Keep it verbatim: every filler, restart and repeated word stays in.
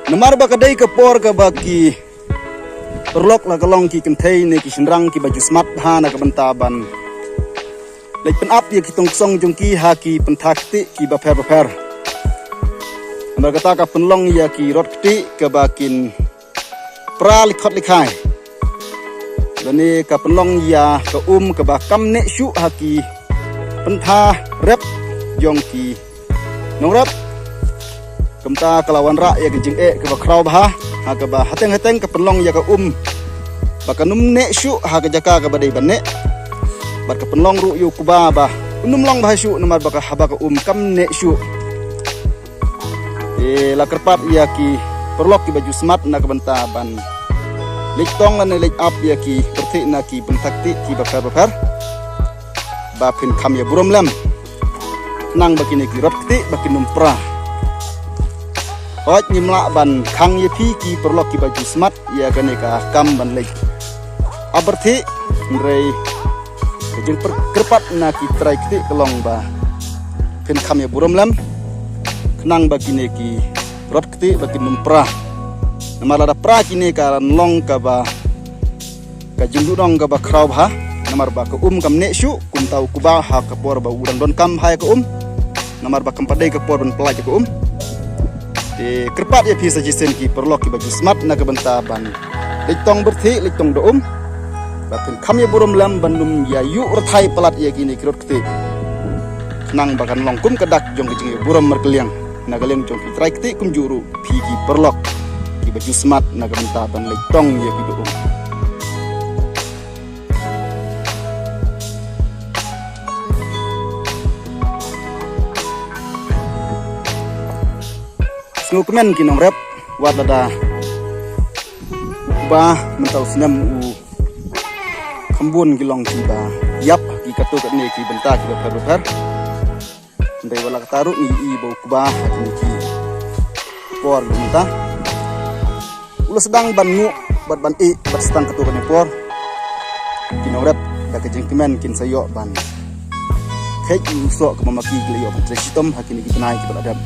Namar ba ka dei ka por kaba ki paralok la ka long ki kynthei ne ki shynrang kiba ju smat bha na ka bynta ban leit pynap ïa ki tong ksong jong ki ha ki pyntha kti kiba pher bapher. Namar kata ka pynlong ïa ki rot kti kaba kin pra likhot likhai. Lane ka pynlong ïa ka um kaba kam neh shuh ha ki pyntha rep jong ki nongrep. Kumta ka la wanrah ïa ka jingeh kaba khraw bha, ha kaba hateng hateng ka pynlong ïa ka um ba kan ym neh shuh ha ka jaka kaba dei ban neh. Bad ka pynlong ruh ïa u kba ba un ym long bha shuh namar ba ka haba ka um kam neh shuh. Te la kyrpad ïa ki paralok kiba ju smat na ka bynta ban leit tong lane leit ap ïa ki pyrthei na ki pyntha kti kiba pher bapher ba phin kham ïa burom lem. Khnang ba kine ki rot kti ba kin ym pra. Hooid, ngim lah ban khang ïa phi ki paralok kiba ju smat ïa kane ka kam ban leit ap pyrthei, hynrei ka jingpyrkhat na ki trai kti ka long ba phin kham ïa burom lem. Khnang ba kine ki rot kti ba kin ym pra. Namar lada pra kine kan long kaba ka jingduhnong kaba khraw bha. Namar ba ka um kam neh shuh, kumta u kba ha ka por ba u dang donkam bha ïa ka um. Namar ba kam pat dei ka por ban pyllait ïa ka um. Te kyrpad ïa phi sa shisien ki paralok kiba ju smat na ka bynta ban leit tong pyrthei, leit tong da um. Ba phin kham ïa burom lem ban ym ïa ïuh rthai palat ïa kine ki rot kti. Khnang ba kan long kum ka dak jong ka jingïa burom markylliang na ka liang jong ki trai kti kumjuh ruh phi ki paralok kiba ju smat na ka bynta ban leit tong ïa ki da um. Sngewkmen ki nongrep, wat lada u kba mynta u snem u kham bun ki long kiba ïap ki katto katne ki bynta kiba pher bapher. Hynrei wat la katta ruh ngi ïohi ba u kba ha kine ki por mynta u la sdang ban nguh bad ban ïeh bad sdang katto katne por. Ki nongrep da ka jingkmen kin sa ïoh ban kheit ïa u soh kaba ma ki ki la ïoh ban trei shitom ha kine ki bnai kiba la dep.